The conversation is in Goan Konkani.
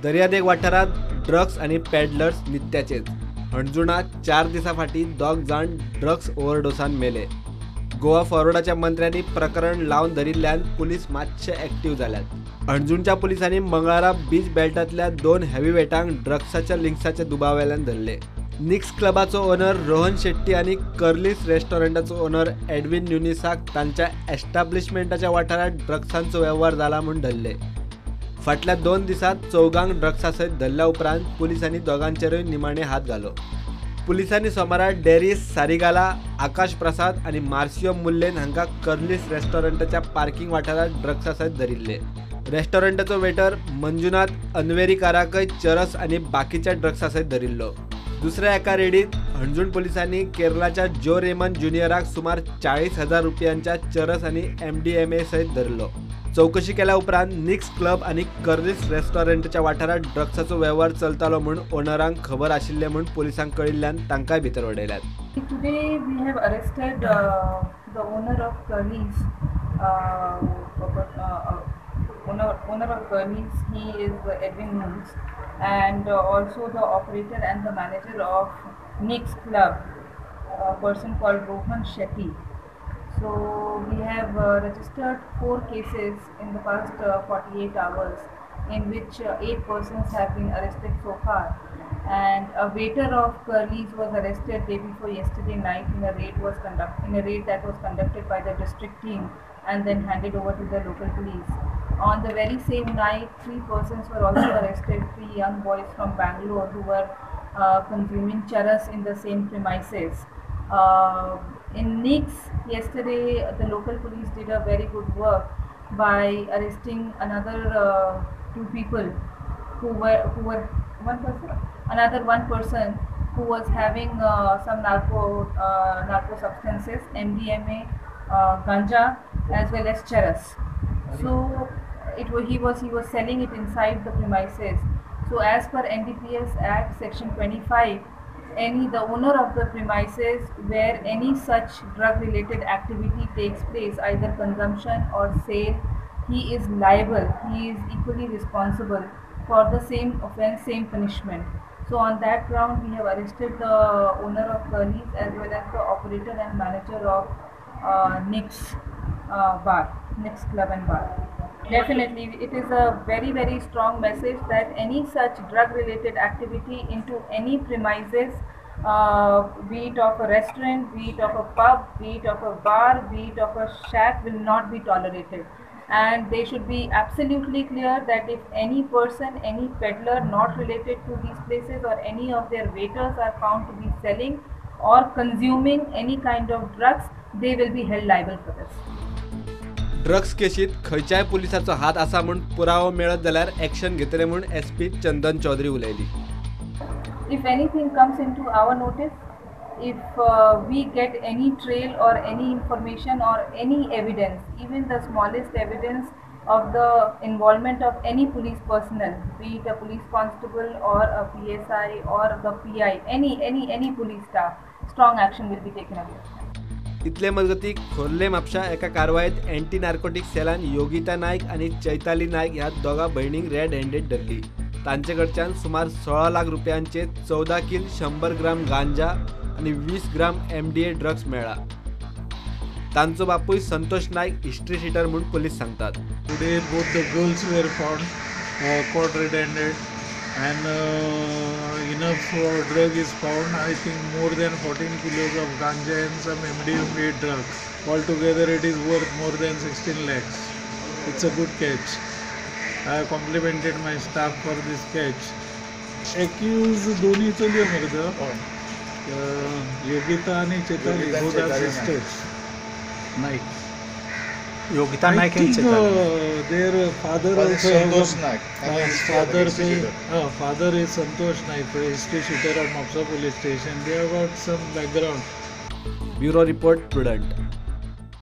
दर्यादेग वाठारांत ड्रग्स आनी पॅडलर्स नित्याचेच. हणजुणा 4 दिसां फाटीं 2 जाण ड्रग्स ओव्हरडोसान मेले. गोवा फॉरवर्डाच्या मंत्र्यांनी प्रकरण लावन धरिल्ल्यान पुलीस मातशे एक्टीव जाल्यात. हणजूणच्या पुलिसांनी मंगळारा बीच बेल्टांतल्या 2 हेवीवेटांक ड्रग्साच्या लिंक्साच्या दुबावावेल्यान धरले. निक्स क्लबाचो ओनर रोहन शेट्टी आनी कर्लीस रेस्टॉरंटाचो ओनर एडविन न्युनिसाक तांच्या एस्टाब्लिशमेंटाच्या वाठारांत ड्रग्सांचो वेव्हार जाला म्हूण धरले. फाटल्या 2 दिसांत 4 ड्रग्सा सयत धरल्या उपरांत पुलिसांनी दोगांचेरूय निमाणे हात घालो. पुलिसांनी सोमारा डेरिस सारिगाला, आकाश प्रसाद आनी मार्सियो मुल्लेन हांकां कर्लीस रेस्टॉरंटाच्या पार्किंग वाठारांत ड्रग्सा सयत धरिल्ले. रेस्टॉरंटाचो वेटर मंजुनाथ अनवेरीकाराकय चरस आनी बाकीच्या ड्रग्सा सयत धरिल्लो. दुसऱ्या एका रेडीत हणजूण पुलिसांनी केरळाच्या जो रेमन ज्युनियराक सुमार 40,000 रुपयांच्या चरस आनी MDMA सयत धरलो. चौकशी केल्या उपरांत निक्स क्लब आनी कर्लीस रेस्टॉरंटच्या वाठारांत ड्रग्साचो वेव्हार चलतालो म्हूण ओनरांक खबर आशिल्लें म्हूण पुलिसांक कळिल्ल्यान तांकांय भितर उडयल्यात. Today we have arrested the owner of Curly's. Owner of Curly's, he is Edwin Nunes, and also the operator and the manager of Nick's Club, a person called Rohan Shetty. So we have registered 4 cases in the past 48 hours, in which 8 persons have been arrested so far. And a waiter of Curly's was arrested day before yesterday night in a raid was that was conducted by the district team and then handed over to the local police. On the very same night, 3 persons were also arrested, 3 young boys from Bangalore who were consuming charas in the same premises. In Nix, yesterday the local police did a very good work by arresting another 2 people who were one person who was having some narco substances, MDMA, ganja, as well as charas. So he was selling it inside the premises. So as per NDPS Act section 25, the owner of the premises where any such drug related activity takes place, either consumption or sale, he is liable, he is equally responsible for the same offense, same punishment. So on that ground, we have arrested the owner of Curly's as well as the operator and manager of Nick's bar, Nick's Club and Bar. Definitely, it is a very, very strong message that any such drug related activity into any premises, be it of a restaurant, be it of a pub, be it of a bar, be it of a shack, will not be tolerated. And they should be absolutely clear that if any person, any peddler not related to these places or any of their waiters are found to be selling or consuming any kind of drugs, they will be held liable for this. Drugs केशीत खंयच्याय पुलिसाचो हात आसा म्हूण पुरावो मेळत जाल्यार एक्शन घेतले म्हूण एसपी चंदन चौधरी उलयली. If anything comes into our notice, if we get any trail or any information or any evidence, even the smallest evidence of the involvement of any police personnel, be it a police constable or a PSI or the PI, any police staff, strong action will be taken against them. इतले मजगती खोर्ले म्हापशा एका कारवायेत एंटी नार्कोटिक सेलान योगिता नायक आनी चैताली नायक ह्या दोगा भयणींक रेड हँडेड धरली. तांचे कडच्यान सुमार 16 लाख रुपयांचे 14 किल 100 ग्राम गांजा आनी 20 ग्राम MDA drugs मेळ्ळा. तांचो बापूय संतोष नायक हिस्ट्री शिटर म्हूण पुलीस सांगतात. Today both the girls were found caught red handed and enough drug is found. I think more than 14 kilos of ganja and some MDMA drugs. Altogether it is worth more than 16 lakhs. It's a good catch. I have complimented my staff for this catch. Accused दोन्ही चलयो मरे Yogita आणि Chaitali, both are sisters. Naik. Yogita Naik and Chaitali. Their father also Santosh Naik. Father is Santosh Naik, history shooter at Mapsa police station. They have got some background. Bureau report, Prudent.